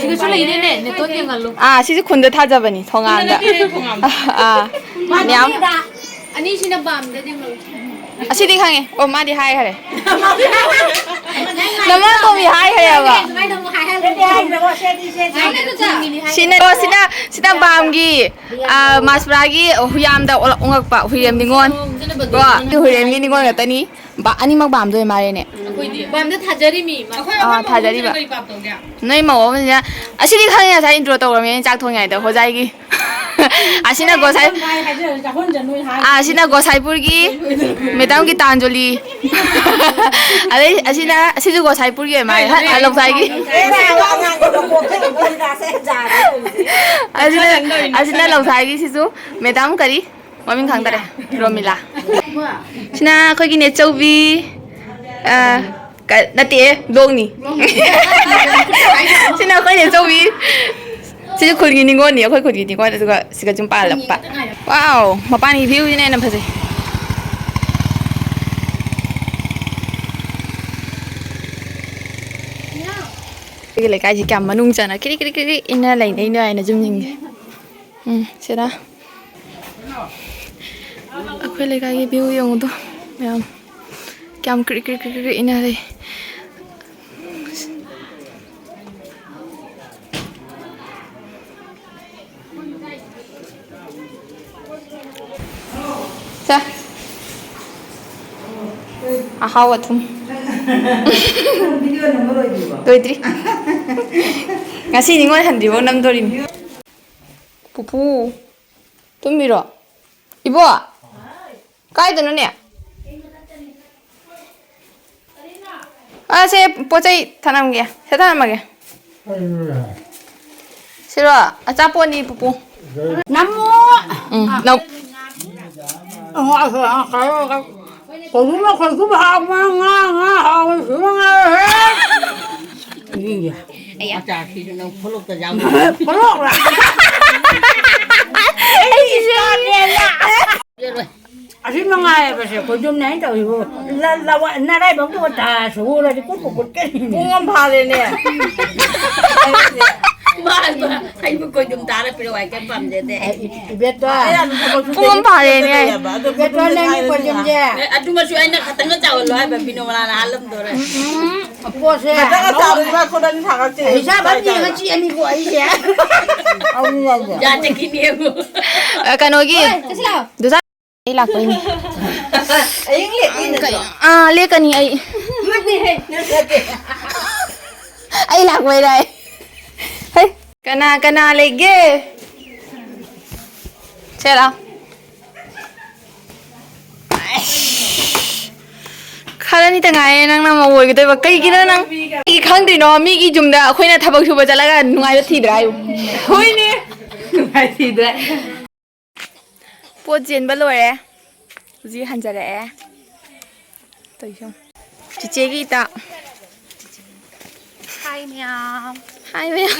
ꯁꯤꯗꯁꯨ ꯂꯩꯔꯦꯅꯦ, ꯅꯦꯇꯣꯟ ꯌꯦꯡꯍꯜꯂꯨ꯫ ꯑꯥ, ꯁꯤꯁꯨ ꯈꯨꯟꯗ ꯊꯥꯖꯕꯅꯤ, ꯊꯣꯉꯥꯟꯗ꯫ ꯈꯨꯟꯗ ꯅꯠꯇꯦ, ꯊꯣꯉꯥꯟꯗ꯫ ꯑꯥ, ꯃꯥꯅ ꯃꯌꯥꯝ꯫ ꯑꯅꯤꯁꯤꯅ ꯄꯥꯝꯗꯗꯤ ꯑꯃꯨꯛ꯫ ꯑꯁꯤꯗꯤ ꯈꯪꯉꯦ꯫ ꯑꯣ, ꯃꯥꯗꯤ ꯍꯥꯏꯈ꯭ꯔꯦ꯫ ꯅꯃꯥꯇꯣꯝꯕꯤ ꯍꯥꯏꯈ꯭ꯔꯦꯕ꯫ ꯁꯤꯅ, ꯑꯣ, ꯁꯤꯅ, ꯁꯤꯅ ꯕꯥꯝꯒꯤ, ꯑ, ꯃꯥꯁꯄ꯭ꯔꯥꯒꯤ ꯍꯨꯌꯥꯝꯗ ꯑꯣꯂꯛ-, ꯎꯪꯉꯛꯄ ꯍꯨꯏꯔꯦꯝ ꯅꯤꯉꯣꯜ꯫ ꯀꯣ, ꯍꯨꯏꯔꯦꯝꯒꯤ ꯅꯤꯉꯣꯜ ꯉꯥꯛꯇꯅꯤ꯫ ꯕꯥ-, ꯑꯅꯤꯃꯛ ꯕꯥꯝꯗ ꯑꯣꯏ ꯃꯥꯜꯂꯦꯅꯦ꯫ ꯑꯩꯈꯣꯏꯗꯤ ꯕꯥꯝꯗ ꯊꯥꯖꯔꯤꯃꯤ꯫ ꯑꯥ, ꯊꯥꯖꯔꯤꯕ꯫ ꯅꯣꯏ ꯃꯧ ꯑꯃꯁꯤꯅ, ꯑꯁꯤꯗꯤ ꯈꯪꯉꯦ, ꯉꯁꯥꯏ intro ꯇꯧꯔꯝꯃꯦ ꯆꯥꯛ ꯊꯣꯡꯉꯤꯉꯩꯗ, ꯍꯣꯖꯥꯏꯒꯤ꯫ ꯑꯁꯤꯅ ꯒꯣꯁꯥꯏ-, ꯑꯥ, ꯑꯁꯤꯅ ꯒꯣꯁꯥꯏꯄꯨꯔꯒꯤ ꯃꯦꯗꯥꯝ ꯒꯤꯇꯥꯟꯖꯂꯤ꯫ ꯑꯗꯩ ꯑꯁꯤꯅ, ꯑꯁꯤꯁꯨ ꯒꯣꯁꯥꯏꯄꯨꯔꯒꯤ ꯑꯣꯏ ꯃꯥꯜꯂꯦ꯫ ꯍꯠ, ꯂꯧꯁꯥꯏꯒꯤ꯫ ꯑꯁꯤꯅ, ꯑꯁꯤꯅ ꯂꯧꯁꯥꯏꯒꯤ ꯁꯤꯁꯨ ꯃꯦꯗꯥꯝ ꯀꯔꯤ? ꯃꯃꯤꯡ ꯈꯪꯗꯔꯦ꯫ ꯔꯣꯃꯤꯂꯥ꯫ ꯁꯤꯅ ꯑꯩꯈꯣꯏꯒꯤ ꯅꯦꯆꯧꯕꯤ꯫ ꯑ, ꯀ-, ꯅꯠꯇꯦ, ꯂꯣꯡꯅꯤ꯫ ꯁꯤꯅ ꯑꯩꯈꯣꯏ ꯅꯦꯆꯧꯕꯤ꯫ ꯁꯤꯁꯨ ꯈꯨꯜꯒꯤ ꯅꯤꯉꯣꯜꯅꯤ, ꯑꯩꯈꯣꯏ ꯈꯨꯜꯒꯤ ꯅꯤꯉꯣꯜ, ꯑꯗꯨꯒ ꯁꯤꯒ ꯁꯨꯝ ꯄꯥꯜꯂꯛꯄ꯫ ꯋꯥꯎ, ꯃꯄꯥꯟꯒꯤ view ꯁꯤꯅ ꯍꯦꯟꯅ ꯐꯖꯩ꯫ ꯑꯩꯒꯤ ꯂꯩꯀꯥꯏꯁꯤ ꯀꯌꯥꯝ ꯃꯅꯨꯡ ꯆꯟꯅ ꯀ꯭ꯔꯤꯛ ꯀ꯭ꯔꯤꯛ ꯀ꯭ꯔꯤꯛ ꯀ꯭ꯔꯤꯛ ꯏꯟꯅ ꯂꯩꯅꯩꯅꯣ ꯍꯥꯏꯅ ꯁꯨꯝ ꯌꯦꯡꯒꯦ꯫ ꯎꯝ, ꯁꯤꯗ ꯑꯩꯈꯣꯏ ꯂꯩꯀꯥꯏꯒꯤ view ꯌꯦꯡꯉꯨꯗꯣ ꯃꯌꯥꯝ꯫ ꯀꯌꯥꯝ ꯀ꯭ꯔꯤꯛ ꯀ꯭ꯔꯤꯛ ꯀ꯭ꯔꯤꯛ ꯀ꯭ꯔꯤꯛ ꯏꯟꯅ ꯂꯩ꯫ ꯁꯦ꯫ ꯑꯍꯥꯎ ꯑꯊꯨꯝ꯫ ꯂꯣꯏꯗ꯭ꯔꯤ꯫ ꯉꯁꯤ ꯅꯤꯉꯣꯜ ꯍꯟꯗ꯭ꯔꯤꯐꯥꯎ ꯅꯝꯗꯣꯔꯤꯃꯤ꯫ ꯄꯨꯄꯨ, ꯇꯨꯝꯃꯤꯔꯣ? ꯏꯕꯣ, ꯀꯥꯏꯗꯅꯣꯅꯦ? ꯑ, ꯁꯦ ꯄꯣꯠ ꯆꯩ ꯊꯅꯝꯒꯦ꯫ ꯁꯦ ꯊꯅꯝꯃꯒꯦ꯫ ꯁꯤꯔꯣ? ꯑꯆꯥꯄꯣꯠꯅꯤ, ꯄꯨꯄꯨ꯫ ꯅꯝꯃꯣ꯫ ꯎꯝ, ꯅꯝ-, ꯀꯩꯅꯣ, ꯀꯩꯅꯣ, ꯀꯩꯅꯣ, ꯀꯩꯅꯣ, ꯀꯩꯅꯣ, ꯀꯩꯅꯣ, ꯀꯩꯅꯣ, ꯀꯩꯅꯣ, ꯀꯩꯅꯣ, ꯀꯩꯅꯣ, ꯀꯩꯅꯣ, ꯀꯩꯅꯣ, ꯀꯩꯅꯣ, ꯀꯩꯅꯣ, ꯀꯩꯅꯣ, ꯀꯩꯅꯣ, ꯀꯩꯅꯣ, ꯑꯌꯥ꯫ ꯑꯆꯥꯔꯁꯤꯁꯨ ꯅꯪ ꯐꯣꯂꯣꯛꯇ ꯌꯥꯎꯔꯤ꯫ ꯐꯣꯂꯣꯛꯂꯥ? ꯑꯩꯁꯨ ꯌꯥꯎꯔꯤ꯫ ꯑꯁꯤ ꯃꯉꯥꯏꯕꯁꯦ ꯈꯣꯏꯗꯨꯝꯅꯦ ꯑꯩꯅ ꯇꯧꯔꯤꯕꯨ꯫ ꯂ-, ꯂꯋꯥ-, ꯅꯔꯥꯏꯕꯛꯇꯨꯒ ꯇꯥ ꯁꯨꯔꯗꯤ ꯀꯨꯠꯄꯨ ꯀꯨꯠꯀꯅꯤ꯫ ꯄꯨꯡ ꯑꯃ ꯐꯥꯔꯦꯅꯦ꯫ ꯃꯥ, ꯃꯥ, ꯑꯩꯕꯨ ꯈꯣꯏꯗꯨꯝ ꯇꯥꯔ ꯄꯤꯔꯛꯑꯣ, ꯑꯩ ꯀꯩꯝ ꯄꯥꯝꯖꯗꯦ꯫ ꯑꯦ, ꯏ-, ꯏꯕꯦꯠꯇꯣ꯫ ꯄꯨꯡ ꯑꯃ ꯐꯥꯔꯦꯅꯦ꯫ ꯏꯕꯦꯠꯇꯣ, ꯅꯪꯒꯤ ꯈꯣꯏꯗꯨꯝꯁꯦ꯫ ꯑꯦ, ꯑꯗꯨꯃꯁꯨ ꯑꯩꯅ ꯈꯇꯪꯒ ꯆꯥꯎꯍꯜꯂꯣ ꯍꯥꯏꯕ, ꯕꯤꯅꯣꯃꯂꯥꯅ ꯍꯥꯜꯂꯝꯗꯣꯔꯦ꯫ ꯎꯝ, ꯄꯣꯠꯁꯦ꯫ ꯈꯇꯪꯒ ꯆꯥꯎꯍꯜꯂꯣ, ꯈꯨꯗꯛ ꯊꯥꯒꯠꯁꯦ꯫ ꯍꯤꯁꯥꯕ ꯑꯃ ꯌꯦꯡꯉ ꯆꯤꯛꯑꯅꯤꯀꯣ ꯑꯩꯁꯦ꯫ ꯑꯧ, ꯌꯥꯏ, ꯌꯥꯏ꯫ ꯌꯥ ꯆꯠꯈꯤꯅꯤ ꯑꯃꯨꯛ꯫ ꯑ, ꯀꯩꯅꯣꯒꯤ, ꯍꯣꯏ, ꯆꯠꯁꯤ ꯂꯥꯛꯑꯣ꯫ ꯗꯨꯁꯥ-, ꯑꯩ ꯂꯥꯛꯄꯩꯅꯦ꯫ ꯑꯌꯤꯡ ꯂꯦꯛꯄꯤ ꯅꯠꯇ꯭ꯔꯣ? ꯑꯥ, ꯂꯦꯛꯀꯅꯤ ꯑꯩ꯫ ꯅꯠꯇꯦꯍꯦ, ꯅꯠꯇꯦ꯫ ꯑꯩ ꯂꯥꯛꯄꯩꯔꯥꯏ꯫ ꯍꯩ, ꯀꯅꯥ ꯀꯅꯥ ꯂꯩꯒꯦ? ꯁꯦ ꯂꯥꯎ꯫ ꯑꯩꯁ, ꯈꯔꯅꯤꯇ ꯉꯥꯏꯔꯦ ꯅꯪꯅ ꯃꯧ ꯑꯣꯏꯒꯗꯣꯏꯕ꯫ ꯀꯩꯒꯤꯅꯣ ꯅꯪ? ꯀꯩꯒꯤ ꯈꯪꯗ꯭ꯔꯤꯅꯣ? ꯃꯤꯒꯤ ꯌꯨꯝꯗ ꯑꯩꯈꯣꯏꯅ ꯊꯕꯛ ꯁꯨꯕ ꯆꯠꯂꯒ ꯅꯨꯡꯉꯥꯏꯕ ꯊꯤꯗ꯭ꯔꯥ ꯍꯥꯏꯌꯨ꯫ ꯍꯣꯏꯅꯦ꯫ ꯅꯨꯡꯉꯥꯏ ꯊꯤꯗ꯭ꯔꯦ꯫ ꯄꯣꯠ ꯆꯦꯟꯕ ꯂꯣꯏꯔꯦ꯫ ꯍꯧꯖꯤꯛ ꯍꯟꯖꯔꯛꯑꯦ꯫ ꯇꯧꯏꯁꯦ ꯌꯦꯡꯉꯨ꯫ ꯆꯤꯆꯦꯒꯤ ꯏꯇꯥ꯫ Hi ꯃꯌꯥꯝ꯫ Hi ꯃꯌꯥꯝ꯫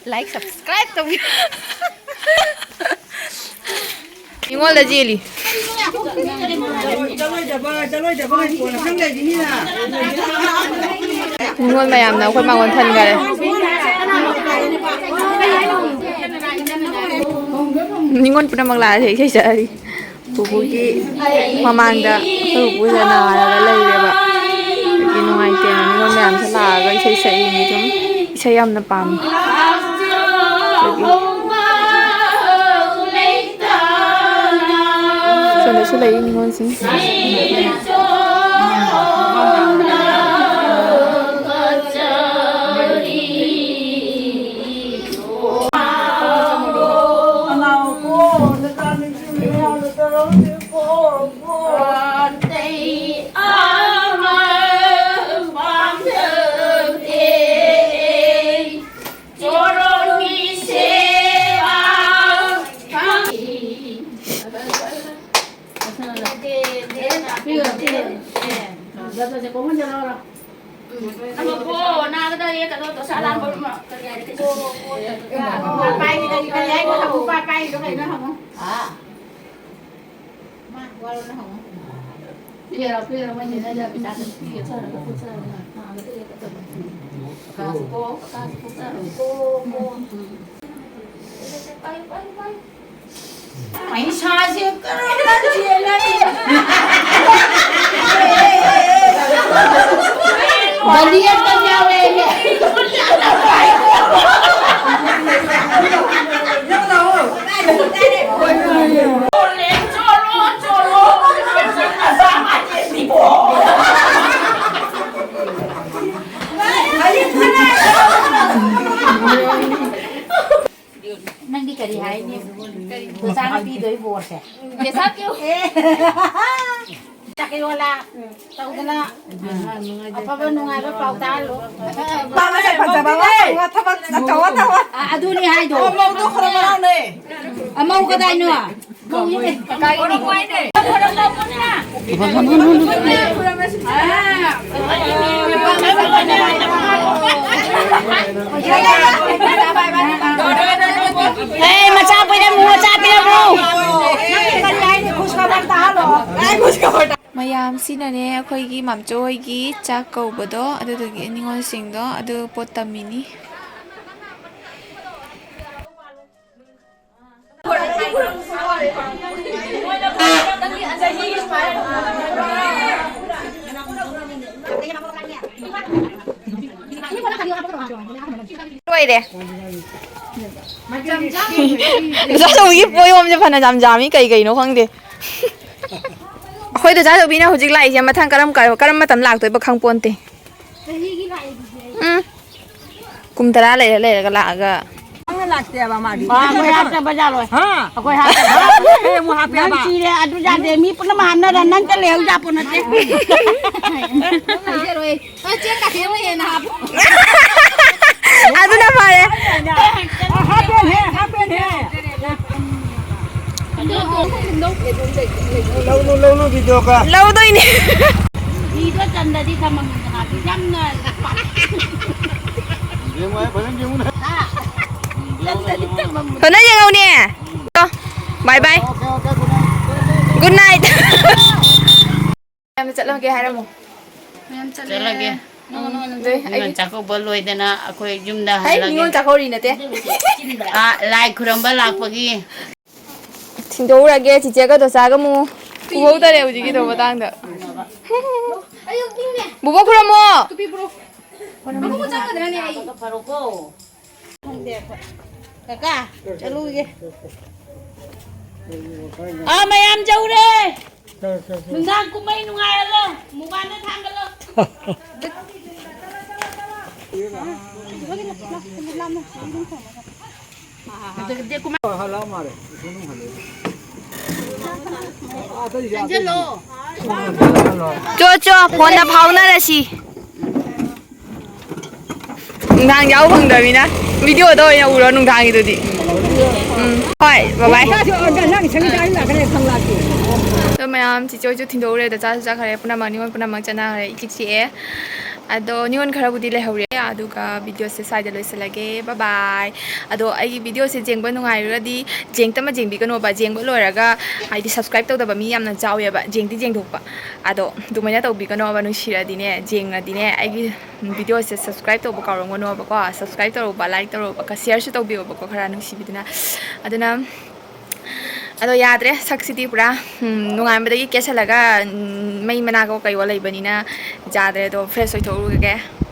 Like, subscribe ꯇꯧꯕꯤꯌꯨ꯫ ꯅꯤꯉꯣꯜꯗ ꯆꯦꯜꯂꯤ꯫ ꯅꯤꯉꯣꯜ ꯃꯌꯥꯝꯅ ꯑꯩꯈꯣꯏ ꯃꯥꯡꯒꯣꯟ ꯊꯟꯈꯔꯦ꯫ ꯅꯤꯉꯣꯜ ꯄꯨꯝꯅꯃꯛ ꯂꯥꯛꯑꯁꯦ ꯏꯁꯩ ꯁꯛꯑꯗꯤ꯫ ꯄꯨꯄꯨꯒꯤ ꯃꯃꯥꯡꯗ ꯑꯩꯈꯣꯏ ꯄꯨꯄꯨꯁꯦ ꯅꯥꯔꯒ ꯂꯩꯔꯦꯕ꯫ ꯑꯗꯨꯒꯤ ꯅꯨꯡꯉꯥꯏꯇꯦꯅ ꯅꯤꯉꯣꯜ ꯃꯌꯥꯝꯁꯦ ꯂꯥꯛꯑꯒ ꯏꯁꯩ ꯁꯛꯏꯅꯤ ꯑꯗꯨꯝ꯫ ꯏꯁꯩ ꯌꯥꯝꯅ ꯄꯥꯝꯃꯤ꯫ ꯑꯗꯨꯒꯤ ꯁꯣꯝꯗꯁꯨ ꯂꯩ ꯅꯤꯉꯣꯜꯁꯤꯡ꯫ ꯄꯩꯁꯥꯁꯦ ꯀꯔꯝꯅ ꯆꯦꯜꯂꯅꯤ? ꯒꯂꯤ ꯑꯝꯇ ꯌꯥꯎꯔꯦꯅꯦ꯫ ꯅꯪꯗꯤ ꯀꯔꯤ ꯍꯥꯏꯅꯤ? ꯅꯆꯥꯅꯨꯄꯤꯗꯣ ꯑꯩ ꯕꯣꯔꯁꯦ꯫ ꯌꯦꯁꯥꯀꯤꯌꯨ꯫ ꯑꯦ꯫ ꯆꯥꯀꯦꯌꯣꯂꯥ ꯇꯧꯗꯅ ꯑꯐꯕ ꯅꯨꯡꯉꯥꯏꯕ ꯄꯥꯎ ꯇꯥꯍꯜꯂꯨ꯫ ꯅꯨꯄꯥ ꯃꯁꯛ ꯐꯖꯕ ꯑꯃ ꯐꯪꯉꯣ, ꯊꯕꯛ ꯑꯆꯧ ꯑꯆꯧꯕ꯫ ꯑ-, ꯑꯗꯨꯅꯤ ꯍꯥꯏꯗꯣ꯫ ꯑꯃꯧꯗꯣ ꯈꯔ ꯃꯔꯥꯡꯅꯦ꯫ ꯑꯃꯧ ꯀꯗꯥꯏꯅꯣ? ꯃꯧ ꯌꯦꯡꯉꯦ꯫ ꯀꯥꯏꯒꯤꯅꯤ? ꯑꯦ, ꯃꯆꯥ ꯄꯤꯔꯝꯃꯨ, ꯃꯆꯥ ꯄꯤꯔꯝꯃꯨ꯫ ꯃꯌꯥꯝꯁꯤꯅꯅꯦ, ꯑꯩꯈꯣꯏꯒꯤ ꯃꯥꯝꯆꯧ ꯍꯣꯏꯒꯤ ꯆꯥꯛ ꯀꯧꯕꯗꯣ, ꯑꯗꯨꯗꯨꯒꯤ ꯅꯤꯉꯣꯜꯁꯤꯡꯗꯣ ꯑꯗꯨ ꯄꯣꯠ ꯇꯝꯃꯤꯅꯤ꯫ ꯂꯣꯏꯔꯦ꯫ ꯃꯆꯥꯆꯧꯕꯤꯒꯤ ꯄꯣꯌꯣꯝꯁꯦ ꯐꯅ ꯌꯥꯝ ꯌꯥꯝꯃꯤ, ꯀꯩ ꯀꯩꯅꯣ ꯈꯪꯗꯦ꯫ ꯑꯩꯈꯣꯏ ꯗꯗꯥ ꯆꯧꯕꯤꯅ ꯍꯧꯖꯤꯛ ꯂꯥꯛꯏꯁꯦ, ꯃꯊꯪ ꯀꯔꯝ ꯀꯔꯝꯕ ꯃꯇꯝ ꯂꯥꯛꯇꯣꯏꯕ ꯈꯪꯄꯣꯟꯇꯦ꯫ ꯎꯝ꯫ ꯀꯨꯝ ꯇꯔꯥ ꯂꯩꯔ ꯂꯩꯔꯒ ꯂꯥꯛꯑꯒ꯫ ꯅꯪꯅ ꯂꯥꯛꯇꯦꯕ ꯃꯥꯗꯤ꯫ ꯑꯥ, ꯑꯩꯈꯣꯏ ꯍꯥꯞꯇꯕ ꯖꯥꯠꯂꯣꯏ꯫ ꯍꯥ? ꯑꯩꯈꯣꯏ ꯍꯥꯞꯇꯕ꯫ ꯑꯦ, ꯑꯃꯨꯛ ꯍꯥꯞꯄꯦꯕ꯫ ꯅꯪ ꯁꯤꯔꯦ, ꯑꯗꯨ ꯌꯥꯗꯦ꯫ ꯃꯤ ꯄꯨꯝꯅꯃꯛ ꯍꯥꯞꯅꯔ ꯅꯪꯇ ꯂꯩꯍꯧ ꯌꯥꯄꯣꯠ ꯅꯠꯇꯦ꯫ ꯅꯪ ꯆꯦꯡ ꯀꯥꯊꯤ ꯑꯃ ꯍꯦꯟꯅ ꯍꯥꯞꯄꯨ꯫ ꯑꯗꯨꯅ ꯐꯔꯦ꯫ ꯑ, ꯍꯥꯞꯄꯦꯟꯍꯦ, ꯍꯥꯞꯄꯦꯟꯍꯦ꯫ ꯂꯧꯅꯨ, ꯂꯧꯅꯨ, video ꯀ꯫ ꯂꯧꯗꯣꯏꯅꯦ꯫ ꯐꯤꯗꯣ ꯆꯟꯗꯗꯤ ꯊꯝꯃꯝꯃꯨꯗꯅ, ꯌꯥꯝꯅ ꯌꯦꯡꯉꯨ ꯍꯥꯏ, ꯐꯖꯅ ꯌꯦꯡꯉꯨꯅꯦ꯫ ꯍꯥ? ꯆꯟꯗꯗꯤ ꯊꯝꯃꯝꯃꯨ꯫ ꯐꯖꯅ ꯌꯦꯡꯍꯧꯅꯦ꯫ Bye bye꯫ Okay, okay, good night꯫ Good night꯫ ꯃꯌꯥꯝꯗ ꯆꯠꯂꯒꯦ ꯍꯥꯏꯔꯝꯃꯣ꯫ ꯃꯌꯥꯝ ꯆꯠꯂꯦ꯫ ꯆꯠꯂꯒꯦ꯫ ꯎꯝ, ꯑꯗꯨ ꯑꯩ ꯅꯪ ꯆꯥꯛꯀꯧꯕ ꯂꯣꯏꯗꯅ ꯑꯩꯈꯣꯏ ꯌꯨꯝꯗ ꯍꯩ, ꯍꯜꯂꯒꯦ꯫ ꯅꯤꯉꯣꯜ ꯆꯥꯛꯀꯧꯔꯤ ꯅꯠꯇꯦ꯫ ꯑꯥ, ꯂꯥꯏ ꯈꯨꯔꯝꯕ ꯂꯥꯛꯄꯒꯤ꯫ ꯊꯤꯟꯗꯣꯛꯎꯔꯒꯦ, ꯆꯤꯆꯦꯒ ꯗꯣꯆꯥꯒ ꯑꯃꯨꯛ ꯎꯍꯧꯗꯔꯦ ꯍꯧꯖꯤꯛꯀꯤꯗꯣ ꯃꯇꯥꯡꯗ꯫ ꯕꯨꯕꯣꯛ ꯈꯨꯔꯝꯃꯣ꯫ ꯈꯪꯗꯦ ꯑꯩꯈꯣꯏ꯫ ꯀꯀꯥ, ꯆꯠꯂꯨꯈꯤꯒꯦ꯫ ꯑꯥ, ꯃꯌꯥꯝ ꯌꯧꯔꯦ꯫ ꯅꯨꯡꯗꯥꯡ ꯀꯨꯝꯍꯩ ꯅꯨꯡꯉꯥꯏꯍꯜꯂꯣ꯫ ꯃꯨꯕꯥꯅ ꯊꯥꯡꯒꯠꯂꯣ꯫ ꯆꯪꯁꯤꯜꯂꯣ꯫ ꯆꯣ, ꯆꯣ, ꯐꯣꯟꯗ ꯐꯥꯎꯅꯔꯁꯤ꯫ ꯅꯨꯡꯗꯥꯡ ꯌꯥꯎ ꯐꯪꯗ꯭ꯔꯃꯤꯅ video ꯗ ꯑꯣꯏꯅ ꯎꯔꯣ ꯅꯨꯡꯗꯥꯡꯒꯤꯗꯨꯗꯤ꯫ ꯎꯝ, ꯍꯣꯏ, bye bye꯫ ꯑꯗꯣ ꯃꯌꯥꯝ, ꯆꯤꯆꯦ ꯍꯣꯏꯁꯨ ꯊꯤꯟꯗꯣꯛꯎꯔꯦ, ꯗꯗꯥꯁꯨ ꯆꯠꯈ꯭ꯔꯦ, ꯄꯨꯝꯅꯃꯛ ꯅꯤꯉꯣꯜ ꯄꯨꯝꯅꯃꯛ ꯆꯠꯅꯈ꯭ꯔꯦ, ꯏꯆꯤꯛ ꯆꯤꯛꯑꯦ꯫ ꯑꯗꯣ ꯅꯤꯉꯣꯟ ꯈꯔꯕꯨꯗꯤ ꯂꯩꯍꯧꯔꯦ, ꯑꯗꯨꯒ videoꯁꯦ ꯁ꯭ꯋꯥꯏꯗ ꯂꯣꯏꯁꯤꯜꯂꯒꯦ꯫ Bye bye. ꯑꯗꯣ ꯑꯩꯒꯤ videoꯁꯦ ꯌꯦꯡꯕ ꯅꯨꯡꯉꯥꯏꯔꯒꯗꯤ ꯌꯦꯡꯇꯃ ꯌꯦꯡꯕꯤꯒꯅꯣꯕ, ꯌꯦꯡꯕ ꯂꯣꯏꯔꯒ ꯍꯥꯏꯗꯤ subscribe ꯇꯧꯗꯕ ꯃꯤ ꯌꯥꯝꯅ ꯌꯥꯎꯋꯦꯕ, ꯌꯦꯡꯗꯤ ꯌꯦꯡꯊꯣꯛꯄ꯫ ꯑꯗꯣ ꯑꯗꯨꯃꯥꯏꯅ ꯇꯧꯕꯤꯒꯅꯣꯕ, ꯅꯨꯡꯁꯤꯔꯗꯤꯅꯦ, ꯌꯦꯡꯉꯗꯤꯅꯦ ꯑꯩꯒꯤ videoꯁꯦ subscribe ꯇꯧꯕ ꯀꯥꯎꯔꯝꯒꯅꯣꯕꯀꯣ꯫ Subscribe ꯇꯧꯔꯨꯕ, like ꯇꯧꯔꯨꯕ, shareꯁꯨ ꯇꯧꯕꯤꯌꯣꯕꯀꯣ, ꯈꯔ ꯅꯨꯡꯁꯤꯕꯤꯗꯨꯅ꯫ ꯑꯗꯨꯅ ꯑꯗꯣ ꯌꯥꯗ꯭ꯔꯦ, ꯁꯛꯁꯤꯗꯤ ꯄꯨꯔꯥ ꯎꯝ, ꯅꯨꯡꯉꯥꯟꯕꯗꯒꯤ ꯀꯦꯁꯜꯂꯒ ꯎꯝ, ꯃꯩ ꯃꯅꯥꯛꯀ ꯀꯩꯒ ꯂꯩꯕꯅꯤꯅ ꯌꯥꯗ꯭ꯔꯦ꯫ ꯑꯗꯣ fresh ꯑꯣꯏꯊꯣꯛꯎꯔꯒꯦ꯫